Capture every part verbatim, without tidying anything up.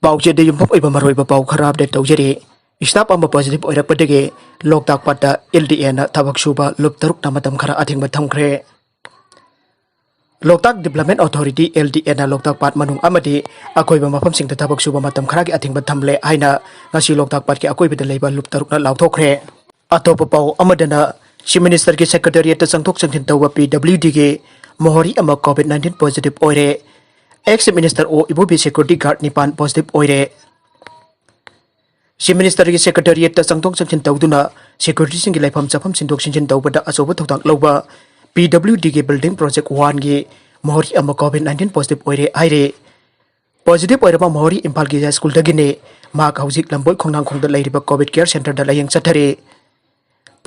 ꯄꯥꯎꯆꯦꯗ ꯌꯨꯝꯐꯝ ꯑꯣꯏꯕ ꯃꯔꯨꯑꯣꯏꯕ ꯄꯥꯎ ꯈꯔ ꯑꯞꯗꯦꯠ ꯇꯧꯖꯔꯤ꯫ ꯁ꯭ꯇꯥꯐ ꯑꯃ ꯄꯣꯖꯤꯇꯤꯚ ꯑꯣꯏꯔꯛꯄꯗꯒꯤ ꯂꯣꯛꯇꯥꯛ ꯄꯥꯠꯇ ꯑꯦꯜ ꯗꯤ ꯑꯦꯅ ꯊꯕꯛ ꯁꯨꯕ ꯂꯨꯞ ꯇꯔꯨꯛꯅ ꯃꯇꯝ ꯈꯔ ꯑꯊꯤꯡꯕ ꯊꯝꯈ꯭ꯔꯦ꯫ ꯂꯣꯛꯇꯥꯛ ꯗꯤꯕ꯭ꯂꯞꯃꯦꯟ ꯑꯣꯊꯣꯔꯤꯇꯤ, ꯑꯦꯜ ꯗꯤ ꯑꯦꯅ ꯂꯣꯛꯇꯥꯛ ꯄꯥꯠ ꯃꯅꯨꯡ ꯑꯃꯗꯤ ꯑꯀꯣꯏꯕ ꯃꯐꯝꯁꯤꯡꯗ ꯊꯕꯛ ꯁꯨꯕ ꯃꯇꯝ ꯈꯔꯒꯤ ꯑꯊꯤꯡꯕ ꯊꯝꯂꯦ ꯍꯥꯏꯅ ꯉꯁꯤ ꯂꯣꯛꯇꯥꯛ ꯄꯥꯠꯀꯤ ꯑꯀꯣꯏꯕꯗ ꯂꯩꯕ ꯂꯨꯞ ꯇꯔꯨꯛꯅ ꯂꯥꯎꯊꯣꯛꯈ꯭ꯔꯦ꯫ ꯑꯇꯣꯞꯄ ꯄꯥꯎ ꯑꯃꯗꯅ, ꯆꯤꯐ ꯃꯤꯅꯤꯁꯇꯔꯒꯤ ꯁꯦꯀ꯭ꯔꯦꯇꯦꯔꯤꯌꯦꯠꯇ ꯆꯪꯊꯣꯛ ꯆꯪꯁꯤꯟ ꯇꯧꯕ ꯄꯤ ꯗꯕ꯭ꯂꯤꯌꯨ ꯗꯤꯒꯤ ꯃꯣꯍꯣꯔꯤ ꯑꯃ ꯀꯣꯚꯤꯗ ꯅꯥꯏꯟꯇꯤꯟ ꯄꯣꯖꯤꯇꯤꯚ ꯑꯣꯏꯔꯦ꯫ ꯑꯦꯛꯁ ꯆꯤꯐ ꯃꯤꯅꯤꯁꯇꯔ ꯑꯣ ꯏꯕꯣꯕꯤ ꯁꯦꯀ꯭ꯌꯨꯔꯤꯇꯤ ꯒꯥꯔꯗ ꯅꯤꯄꯥꯟ ꯄꯣꯖꯤꯇꯤꯚ ꯑꯣꯏꯔꯦ꯫ ꯆꯤꯐ ꯃꯤꯅꯤꯁꯇꯔꯒꯤ ꯁꯦꯀ꯭ꯔꯦꯇꯦꯔꯤꯌꯦꯠꯇ ꯆꯪꯊꯣꯛ ꯆꯪꯁꯤꯟ ꯇꯧꯗꯨꯅ ꯁꯦꯀ꯭ꯌꯨꯔꯤꯇꯤꯁꯤꯡꯒꯤ ꯂꯩꯐꯝ ꯆꯥꯐꯝ ꯁꯤꯟꯗꯣꯛ ꯁꯤꯟꯖꯤꯟ ꯇꯧꯕꯗ ꯑꯆꯧꯕ ꯊꯧꯗꯥꯡ ꯂꯧꯕ ꯄꯤ ꯗꯕ꯭ꯂꯤꯌꯨ ꯗꯤꯒꯤ ꯕꯤꯜꯗꯤꯡ ꯄ꯭ꯔꯣꯖꯦꯛ ꯋꯥꯟꯒꯤ ꯃꯣꯍꯣꯔꯤ ꯑꯃ ꯀꯣꯚꯤꯗ ꯅꯥꯏꯟꯇꯤꯟ ꯄꯣꯖꯤꯇꯤꯚ ꯑꯣꯏꯔꯦ ꯍꯥꯏꯔꯦ꯫ ꯄꯣꯖꯤꯇꯤꯚ ꯑꯣꯏꯔꯕ ꯃꯣꯍꯣꯔꯤ ꯏꯝꯐꯥꯜꯒꯤ ꯌꯥꯏꯁ꯭ꯀꯨꯜꯗꯒꯤꯅꯤ꯫ ꯃꯍꯥꯛ ꯍꯧꯖꯤꯛ ꯂꯝꯕꯣꯏ ꯈꯣꯡꯅꯥꯡꯈꯣꯡꯗ ꯂꯩꯔꯤꯕ ꯀꯣꯚꯤꯗ ꯀꯦꯌꯔ ꯁꯦꯟꯇꯔꯗ ꯂꯥꯌꯦꯡ ꯆꯠꯊꯔꯤ꯫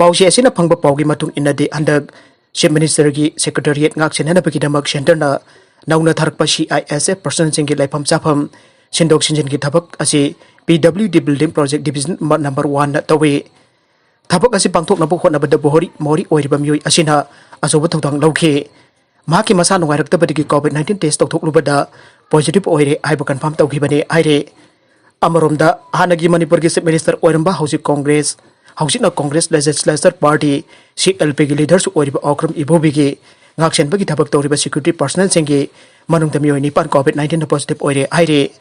ꯄꯥꯎꯆꯦ ꯑꯁꯤꯅ ꯐꯪꯕ ꯄꯥꯎꯒꯤ ꯃꯇꯨꯡ ꯏꯟꯅꯗꯤ, ꯍꯟꯗꯛ ꯆꯤꯐ ꯃꯤꯅꯤꯁꯇꯔꯒꯤ ꯁꯦꯀ꯭ꯔꯦꯇꯦꯔꯤꯌꯦꯠ ꯉꯥꯛ ꯁꯦꯟꯅꯅꯕꯒꯤꯗꯃꯛ ꯁꯦꯟꯇꯔꯅ ꯅꯧꯅ ꯊꯥꯔꯛꯄ ꯁꯤ ꯑꯥꯏ ꯑꯦꯁ ꯑꯦꯐ ꯄꯔꯁꯅꯦꯜꯁꯤꯡꯒꯤ ꯂꯩꯐꯝ ꯆꯥꯐꯝ ꯁꯤꯟꯗꯣꯛ ꯁꯤꯟꯖꯤꯟꯒꯤ ꯊꯕꯛ ꯑꯁꯤ ꯄꯤ ꯗꯕ꯭ꯂꯤꯌꯨ ꯗꯤ ꯕꯤꯜꯗꯤꯡ ꯄ꯭ꯔꯣꯖꯦꯛ ꯗꯤꯕꯤꯖꯟ ꯅꯝꯕꯔ ꯋꯥꯟꯅ ꯇꯧꯏ꯫ ꯊꯕꯛ ꯑꯁꯤ ꯄꯥꯡꯊꯣꯛꯅꯕ ꯍꯣꯠꯅꯕꯗ ꯃꯣꯍꯣꯔꯤ, ꯃꯣꯍꯣꯔꯤ ꯑꯣꯏꯔꯤꯕ ꯃꯤꯑꯣꯏ ꯑꯁꯤꯅ ꯑꯆꯧꯕ ꯊꯧꯗꯥꯡ ꯂꯧꯈꯤ꯫ ꯃꯍꯥꯛꯀꯤ ꯃꯁꯥ ꯅꯨꯡꯉꯥꯏꯔꯛꯇꯕꯗꯒꯤ ꯀꯣꯚꯤꯗ ꯅꯥꯏꯟꯇꯤꯟ ꯇꯦꯁ ꯇꯧꯊꯣꯛꯂꯨꯕꯗ ꯄꯣꯖꯤꯇꯤꯚ ꯑꯣꯏꯔꯦ ꯍꯥꯏꯕ ꯀꯟꯐꯥꯔꯝ ꯇꯧꯈꯤꯕꯅꯤ ꯍꯥꯏꯔꯦ꯫ ꯑꯃꯔꯣꯝꯗ, ꯍꯥꯟꯅꯒꯤ ꯃꯅꯤꯄꯨꯔꯒꯤ ꯆꯤꯐ ꯃꯤꯅꯤꯁꯇꯔ ꯑꯣꯏꯔꯝꯕ, ꯍꯧꯖꯤꯛ ꯀꯣꯡꯒ꯭ꯔꯦꯁ, ꯍꯧꯖꯤꯛꯅ ꯀꯣꯡꯒ꯭ꯔꯦꯁ ꯂꯦꯖꯤꯁꯂꯦꯆꯔ ꯄꯥꯔꯇꯤ, ꯁꯤ ꯑꯦꯜ ꯄꯤꯒꯤ ꯂꯤꯗꯔꯁꯨ ꯑꯣꯏꯔꯤꯕ ꯑꯣꯀ꯭ꯔꯝ ꯏꯕꯣꯕꯤꯒꯤ ꯉꯥꯛꯁꯦꯟꯕꯒꯤ ꯊꯕꯛ ꯇꯧꯔꯤꯕ ꯁꯦꯀ꯭ꯌꯨꯔꯤꯇꯤ ꯄꯔꯁꯅꯦꯜꯁꯤꯡꯒꯤ ꯃꯅꯨꯡꯗ ꯃꯤꯑꯣꯏ ꯅꯤꯄꯥꯟ ꯀꯣꯚꯤꯗ ꯅꯥꯏꯟꯇꯤꯟꯅ ꯄꯣꯖꯤꯇꯤꯚ ꯑꯣꯏꯔꯦ ꯍꯥꯏꯔꯦ꯫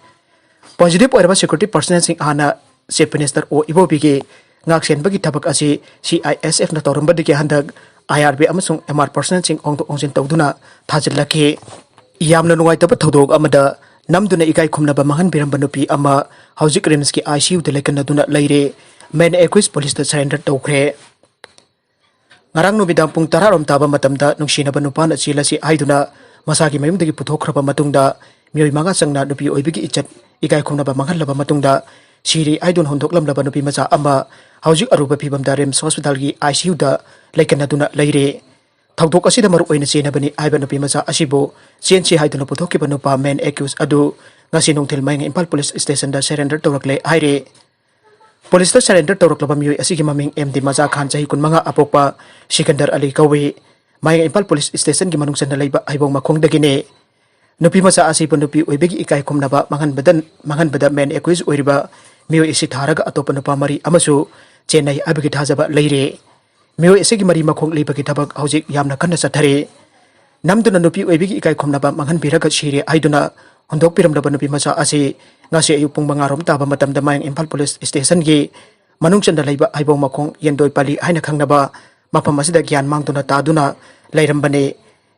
ꯄꯣꯖꯤꯇꯤꯚ ꯑꯣꯏꯔꯕ ꯁꯦꯀ꯭ꯌꯨꯔꯤꯇꯤ ꯄꯔꯁꯅꯦꯜꯁꯤꯡ ꯍꯥꯟꯅ ꯆꯤꯐ ꯃꯤꯅꯤꯁꯇꯔ ꯑꯣ ꯏꯕꯣꯕꯤꯒꯤ ꯉꯥꯛꯁꯦꯟꯕꯒꯤ ꯊꯕꯛ ꯑꯁꯤ ꯁꯤ ꯑꯥꯏ ꯑꯦꯁ ꯑꯦꯐꯅ ꯇꯧꯔꯝꯕꯗꯒꯤ ꯍꯟꯗꯛ ꯑꯥꯏ ꯑꯥꯔ ꯕꯤ ꯑꯃꯁꯨꯡ ꯑꯦꯝ ꯑꯥꯔ ꯄꯔꯁꯅꯦꯜꯁꯤꯡ ꯍꯣꯡꯗꯣꯛ ꯍꯣꯡꯖꯤꯟ ꯇꯧꯗꯨꯅ ꯊꯥꯖꯤꯜꯂꯛꯈꯤ꯫ ꯌꯥꯝꯅ ꯅꯨꯡꯉꯥꯏꯇꯕ ꯊꯧꯗꯣꯛ ꯑꯃꯗ ꯅꯝꯗꯨꯅ ꯏꯀꯥꯏ ꯈꯨꯝꯅꯕ ꯃꯥꯡꯍꯟꯕꯤꯔꯝꯕ ꯅꯨꯄꯤ ꯑꯃ ꯍꯧꯖꯤꯛ ꯔꯤꯝꯁꯀꯤ ꯑꯥꯏ ꯁꯤ ꯌꯨꯗ ꯂꯩꯀꯟꯅꯗꯨꯅ ꯂꯩꯔꯦ꯫ ꯃꯦꯟ ꯑꯦꯀ꯭ꯌꯨꯁ ꯄꯨꯂꯤꯁꯇ ꯁꯔꯦꯟꯗꯔ ꯇꯧꯈ꯭ꯔꯦ꯫ ꯉꯔꯥꯡ ꯅꯨꯃꯤꯗꯥꯡ ꯄꯨꯡ ꯇꯔꯥ ꯔꯣꯝ ꯇꯥꯕ ꯃꯇꯝꯗ ꯅꯨꯡꯁꯤꯅꯕ ꯅꯨꯄꯥꯅ ꯆꯦꯜꯂꯁꯤ ꯍꯥꯏꯗꯨꯅ ꯃꯁꯥꯒꯤ ꯃꯌꯨꯝꯗꯒꯤ ꯄꯨꯊꯣꯛꯈ꯭ꯔꯕ ꯃꯇꯨꯡꯗ, ꯃꯤꯑꯣꯏ ꯃꯉꯥ ꯆꯪꯅ ꯅꯨꯄꯤ ꯑꯣꯏꯕꯒꯤ ꯏꯖꯠ ꯏꯀꯥꯏ ꯈꯨꯝꯅꯕ ꯃꯥꯡꯍꯜꯂꯕ ꯃꯇꯨꯡꯗ, ꯁꯤꯔꯦ ꯍꯥꯏꯗꯨꯅ ꯍꯨꯟꯗꯣꯛꯂꯝꯂꯕ ꯅꯨꯄꯤ ꯃꯆꯥ ꯑꯃ ꯍꯧꯖꯤꯛ ꯑꯔꯨꯕ ꯐꯤꯕꯝꯗ ꯔꯤꯝꯁ ꯍꯣꯁꯄꯤꯇꯥꯜꯒꯤ ꯑꯥꯏ ꯁꯤ ꯌꯨꯗ ꯂꯩꯀꯟꯅꯗꯨꯅ ꯂꯩꯔꯦ꯫ ꯊꯧꯗꯣꯛ ꯑꯁꯤꯗ ꯃꯔꯨ ꯑꯣꯏꯅ ꯆꯦꯟꯅꯕꯅꯤ ꯍꯥꯏꯕ ꯅꯨꯄꯤ ꯃꯆꯥ ꯑꯁꯤꯕꯨ ꯆꯦꯟꯁꯤ ꯍꯥꯏꯗꯨꯅ ꯄꯨꯊꯣꯛꯈꯤꯕ ꯅꯨꯄꯥ ꯃꯦꯟ ꯑꯦꯀ꯭ꯌꯨꯁ ꯑꯗꯨ ꯉꯁꯤ ꯅꯨꯡꯊꯤꯜ ꯃꯌꯥꯡ ꯏꯝꯐꯥꯜ ꯄꯨꯂꯤꯁ ꯁ꯭ꯇꯦꯁꯟꯗ ꯁꯔꯦꯟꯗꯔ ꯇꯧꯔꯛꯂꯦ ꯍꯥꯏꯔꯦ꯫ ꯄꯨꯂꯤꯁꯇ ꯁꯔꯦꯟꯗꯔ ꯇꯧꯔꯛꯂꯕ ꯃꯤꯑꯣꯏ ꯑꯁꯤꯒꯤ ꯃꯃꯤꯡ ꯑꯦꯝ ꯗꯤ ꯃꯖꯥ ꯈꯥꯟ, ꯆꯍꯤ ꯀꯨꯟꯃꯉꯥ ꯑꯄꯣꯛꯄ ꯁꯤꯀꯟꯗꯔ ꯑꯂꯤ ꯀꯧꯏ꯫ ꯃꯌꯥꯡ ꯏꯝꯐꯥꯜ ꯄꯨꯂꯤꯁ ꯁ꯭ꯇꯦꯁꯟꯒꯤ ꯃꯅꯨꯡ ꯆꯟꯅ ꯂꯩꯕ ꯍꯩꯕꯣꯡ ꯃꯈꯣꯡꯗꯒꯤꯅꯤ꯫ ꯅꯨꯄꯤ ꯃꯆꯥ ꯑꯁꯤꯕꯨ ꯅꯨꯄꯤ ꯑꯣꯏꯕꯒꯤ ꯏꯀꯥꯏ ꯈꯨꯝꯅꯕ ꯃꯥꯡꯍꯟꯕꯗ ꯃꯥꯡꯍꯟꯕꯗ ꯃꯦꯟ ꯑꯦꯀ꯭ꯌꯨꯁ ꯑꯣꯏꯔꯤꯕ ꯃꯤꯑꯣꯏ ꯑꯁꯤ ꯊꯥꯔꯒ ꯑꯇꯣꯞꯄ ꯅꯨꯄꯥ ꯃꯔꯤ ꯑꯃꯁꯨ ꯆꯦꯟꯅꯩ ꯍꯥꯏꯕꯒꯤ ꯊꯥꯖꯕ ꯂꯩꯔꯦ꯫ ꯃꯤꯑꯣꯏ ꯑꯁꯤꯒꯤ ꯃꯔꯤ ꯃꯈꯣꯡ ꯂꯤꯕꯒꯤ ꯊꯕꯛ ꯍꯧꯖꯤꯛ ꯌꯥꯝꯅ ꯀꯟꯅ ꯆꯠꯊꯔꯤ꯫ ꯅꯝꯗꯨꯅ ꯅꯨꯄꯤ ꯑꯣꯏꯕꯒꯤ ꯏꯀꯥꯏ ꯈꯨꯝꯅꯕ ꯃꯥꯡꯍꯟꯕꯤꯔꯒ ꯁꯤꯔꯦ ꯍꯥꯏꯗꯨꯅ ꯍꯨꯟꯗꯣꯛꯄꯤꯔꯝꯂꯕ ꯅꯨꯄꯤ ꯃꯆꯥ ꯑꯁꯤ ꯉꯁꯤ ꯑꯌꯨꯛ ꯄꯨꯡ ꯃꯉꯥ ꯔꯣꯝ ꯇꯥꯕ ꯃꯇꯝꯗ ꯃꯌꯥꯡ ꯏꯝꯐꯥꯜ ꯄꯨꯂꯤꯁ ꯁ꯭ꯇꯦꯁꯟꯒꯤ ꯃꯅꯨꯡ ꯆꯟꯗ ꯂꯩꯕ ꯍꯩꯕꯣꯡ ꯃꯈꯣꯡ ꯌꯦꯟꯗꯣꯏ ꯄꯥꯂꯤ ꯍꯥꯏꯅ ꯈꯪꯅꯕ ꯃꯐꯝ ꯑꯁꯤꯗ ꯒ꯭ꯌꯥꯟ ꯃꯥꯡꯗꯨꯅ ꯇꯥꯗꯨꯅ ꯂꯩꯔꯝꯕꯅꯤ꯫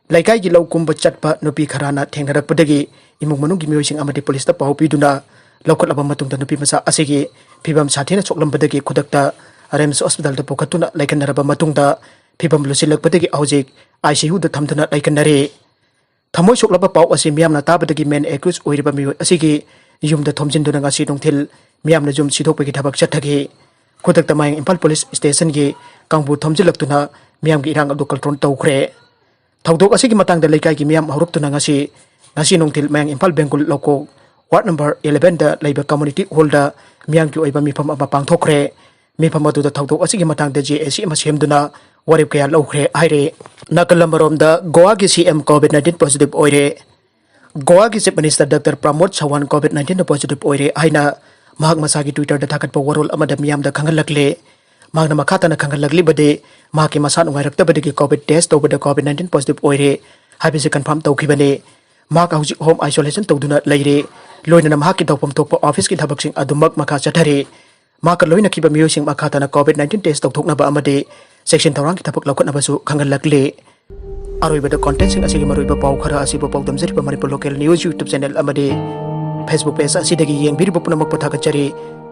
ꯂꯩꯀꯥꯏꯒꯤ ꯂꯧ ꯀꯨꯝꯕ ꯆꯠꯄ ꯅꯨꯄꯤ ꯈꯔꯅ ꯊꯦꯡꯅꯔꯛꯄꯗꯒꯤ ꯏꯃꯨꯡ ꯃꯅꯨꯡꯒꯤ ꯃꯤꯑꯣꯏꯁꯤꯡ ꯑꯃꯗꯤ ꯄꯨꯂꯤꯁꯇ ꯄꯥꯎ ꯄꯤꯗꯨꯅ ꯂꯧꯈꯠꯂꯕ ꯃꯇꯨꯡꯗ ꯅꯨꯄꯤ ꯃꯆꯥ ꯑꯁꯤꯒꯤ ꯐꯤꯕꯝ ꯁꯥꯊꯤꯅ ꯁꯣꯛꯂꯝꯕꯗꯒꯤ ꯈꯨꯗꯛꯇ ꯔꯤꯝꯁ ꯍꯣꯁꯄꯤꯇꯥꯜꯗ ꯄꯨꯈꯠꯇꯨꯅ ꯂꯥꯏꯀꯠꯅꯔꯕ ꯃꯇꯨꯡꯗ ꯐꯤꯕꯝ ꯂꯨꯁꯤꯜꯂꯛꯄꯗꯒꯤ ꯍꯧꯖꯤꯛ ꯑꯥꯏ ꯁꯤ ꯌꯨꯗ ꯊꯝꯗꯨꯅ ꯂꯥꯏꯀꯠꯅꯔꯤ꯫ ꯊꯃꯣꯏ ꯁꯣꯛꯂꯕ ꯄꯥꯎ ꯑꯁꯤ ꯃꯤꯌꯥꯝꯅ ꯇꯥꯕꯗꯒꯤ ꯃꯦꯟ ꯑꯦꯀ꯭ꯌꯨꯁ ꯑꯣꯏꯔꯤꯕ ꯃꯤꯑꯣꯏ ꯑꯁꯤꯒꯤ ꯌꯨꯝꯗ ꯊꯣꯝꯖꯤꯟꯗꯨꯅ ꯉꯁꯤ ꯅꯨꯡꯊꯤꯜ ꯃꯤꯌꯥꯝꯅ ꯌꯨꯝ ꯁꯤꯗꯣꯛꯄꯒꯤ ꯊꯕꯛ ꯆꯠꯊꯈꯤ꯫ ꯈꯨꯗꯛꯇ ꯃꯌꯥꯡ ꯏꯝꯐꯥꯜ ꯄꯨꯂꯤꯁ ꯁ꯭ꯇꯦꯁꯟꯒꯤ ꯀꯥꯡꯕꯨ ꯊꯣꯝꯖꯤꯜꯂꯛꯇꯨꯅ ꯃꯤꯌꯥꯝꯒꯤ ꯏꯔꯥꯡ ꯑꯗꯨ ꯀꯟꯇ꯭ꯔꯣꯜ ꯇꯧꯈ꯭ꯔꯦ꯫ ꯊꯧꯗꯣꯛ ꯑꯁꯤꯒꯤ ꯃꯇꯥꯡꯗ ꯂꯩꯀꯥꯏꯒꯤ ꯃꯤꯌꯥꯝ ꯍꯧꯔꯛꯇꯨꯅ ꯉꯁꯤ, ꯉꯁꯤ ꯅꯨꯡꯊꯤꯜ ꯃꯌꯥꯡ ꯏꯝꯐꯥꯜ ꯕꯦꯡꯒꯨꯜ ꯂꯧꯀꯣꯛ ꯋꯥꯔꯗ ꯅꯝꯕꯔ eleven ꯗ ꯂꯩꯕ ꯀꯝꯃ꯭ꯌꯨꯅꯤꯇꯤ ꯍꯣꯜꯗ ꯃꯤꯌꯥꯝꯒꯤ ꯑꯣꯏꯕ ꯃꯤꯐꯝ ꯑꯃ ꯄꯥꯡꯊꯣꯛꯈ꯭ꯔꯦ꯫ ꯃꯤꯐꯝ ꯑꯗꯨꯗ ꯊꯧꯗꯣꯛ ꯑꯁꯤꯒꯤ ꯃꯇꯥꯡꯗ ꯖꯦ ꯑꯦ ꯁꯤ ꯑꯃ ꯁꯦꯝꯗꯨꯅ ꯋꯥꯔꯦꯞ ꯀꯌꯥ ꯂꯧꯈ꯭ꯔꯦ ꯍꯥꯏꯔꯦ꯫ ꯅꯥꯀꯜ ꯑꯃꯔꯣꯝꯗ ꯒꯣꯋꯥꯒꯤ ꯁꯤ ꯑꯦꯝ ꯀꯣꯚꯤꯗ nineteen positive ꯑꯣꯏꯔꯦ꯫ ꯒꯣꯋꯥꯒꯤ chief minister doctor Pramod Sawant Covid nineteen positive ꯑꯣꯏꯔꯦ ꯍꯥꯏꯅ ꯃꯍꯥꯛ ꯃꯁꯥꯒꯤ ꯇ꯭ꯋꯤꯇꯔꯗ ꯊꯥꯒꯠꯄ ꯋꯥꯔꯣꯜ ꯑꯃꯗ ꯃꯤꯌꯥꯝꯗ ꯈꯪꯍꯜꯂꯛꯂꯦ꯫ ꯃꯍꯥꯛꯅ ꯃꯈꯥ ꯇꯥꯅ ꯈꯪꯍꯜꯂꯛꯂꯤꯕꯗꯤ ꯃꯍꯥꯛꯀꯤ ꯃꯁꯥ ꯅꯨꯡꯉꯥꯏꯔꯛꯇꯕꯗꯒꯤ ꯀꯣꯚꯤꯗ ꯇꯦꯁ ꯇꯧꯕꯗ ꯀꯣꯚꯤꯗ nineteen positive ꯑꯣꯏꯔꯦ ꯍꯥꯏꯕꯁꯤ ꯀꯟꯐꯥꯔꯝ ꯇꯧꯈꯤꯕꯅꯤ꯫ ꯃꯍꯥꯛ ꯍꯧꯖꯤꯛ ꯍꯣꯝ ꯑꯥꯏꯁꯣꯂꯦꯁꯟ ꯇꯧꯗꯨꯅ ꯂꯩꯔꯦ꯫ ꯂꯣꯏꯅꯅ ꯃꯍꯥꯛꯀꯤ ꯇꯧꯐꯝ ꯊꯣꯛꯄ ꯑꯣꯐꯤꯁꯀꯤ ꯊꯕꯛꯁꯤꯡ ꯑꯗꯨꯃꯛ ꯃꯈꯥ ꯆꯠꯊꯔꯤ꯫ ꯃꯍꯥꯛꯀ ꯂꯣꯏꯅꯈꯤꯕ ꯃꯤꯑꯣꯏꯁꯤꯡ ꯃꯈꯥ ꯇꯥꯅ ꯀꯣꯚꯤꯗ nineteen ꯇꯦꯁ ꯇꯧꯊꯣꯛꯅꯕ ꯑꯃꯗꯤ ꯆꯦꯛꯁꯤꯟ ꯊꯧꯔꯥꯡꯒꯤ ꯊꯕꯛ ꯂꯧꯈꯠꯅꯕꯁꯨ ꯈꯪꯍꯜꯂꯛꯂꯤ꯫ ꯑꯔꯣꯏꯕꯗ ꯀꯣꯟꯇꯦꯟꯁꯤꯡ ꯑꯁꯤꯒꯤ ꯃꯔꯨꯑꯣꯏꯕ ꯄꯥꯎ ꯈꯔ ꯑꯁꯤꯕꯨ ꯄꯥꯎꯗꯝꯖꯔꯤꯕ Manipur local news YouTube channel ꯑꯃꯗꯤ ꯐꯦꯁꯕꯨꯛ ꯄꯦꯖ ꯑꯁꯤꯗꯒꯤ ꯌꯦꯡꯕꯤꯔꯤꯕ ꯄꯨꯝꯅꯃꯛꯄꯨ ꯊꯥꯒꯠꯆꯔꯤ꯫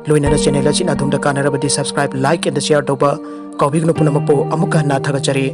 ꯂꯣꯏꯅꯅ ꯆꯦꯅꯦꯜ ꯑꯁꯤꯅ ꯑꯗꯣꯝꯗ ꯀꯥꯟꯅꯔꯕꯗꯤ subscribe, like and share ꯇꯧꯕ ꯀꯥꯎꯕꯤꯒꯅꯨ꯫ ꯄꯨꯝꯅꯃꯛꯄꯨ ꯑꯃꯨꯛꯀ ꯍꯟꯅ ꯊꯥꯒꯠꯆꯔꯤ꯫